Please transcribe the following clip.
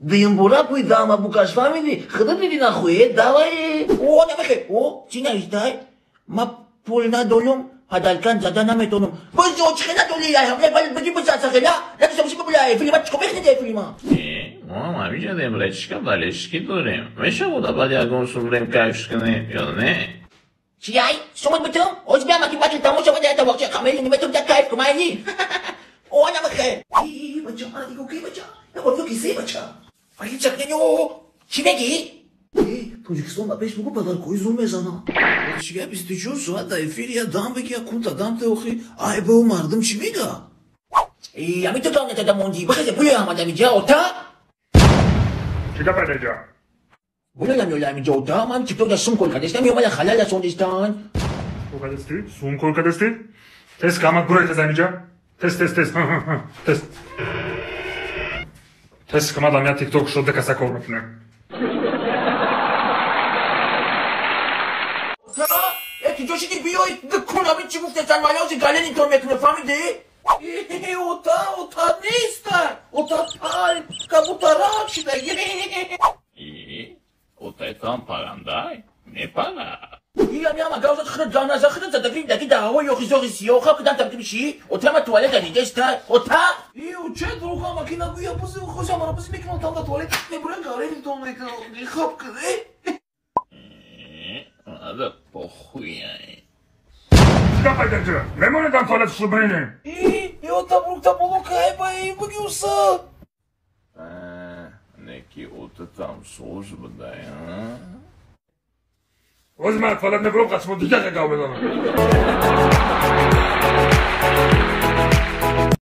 Димбура пуйдама букашфамиди, худа диди нахуе, давай. О, намехе, о, чи навистай? Ма пул надолум, падалкан зада наметонум. Бозо, чихе надоли, ай ҳамле бал биди бисасахела, лаки самси бубла, филма чико мехнеде филма. Мо ҳамиҷа демречка балешки дорем. Мешавад баъд ягон сумрем кайфш кунем ё не? Чи ай, сумат битум, оз биям аки батл тамошо бада ята вақча хамели ниметум да кайф кумайли. О, намехе. И, бача, мара диго ки бача? Я борду ки се бача? Ай, чакненё, чи меги? Тоҷикистон ба пеш бугу падаркои зур мезанад. Чига 24 соат дар эфир я дам беги, я кунта дам теохи, ай бо мардум чӣ мега? И, ами ту гавнета да монди, бихезе пулё ҳамада миҷа, ота? Чӣ гапа деҷа? Булалам ёла миҷа, ота, ман тикток да сум кор кардестам, ё мала халал расондистан. Кор кардести? Сум кор кардести? Тез камак бурай тез амиҷа. Тез, тез, тез, тез. Тез камадам я тикток шуд дакаса кор мекунем. Ҷошиди биёй кунами чӣ гуфтесан малози галени тон мекуне фаҳмидӣ? Ота, ота неста, ота пал, кабутарак шидаги. И, отаетон парандай, мепара. И ами ама гаузат хна ганаза хна задаги даги даҳаво ёхи зоғи сиё хаб кидан табдимши, ота ма туалет дидеста, ота? И, оча друга маки нагуя бузи хоза мара бузи мекунам там да туалет мебурам галени тон мекунам хаб киде. Ада похуй. Чӣ гапа деҷа? Мемонедам туалет шубринем. И, ота брукта молока эба и бугиуса. Неки ота там соз бадай, а? Оз ман туалет мебурам, қачмо дигар гав мезанам.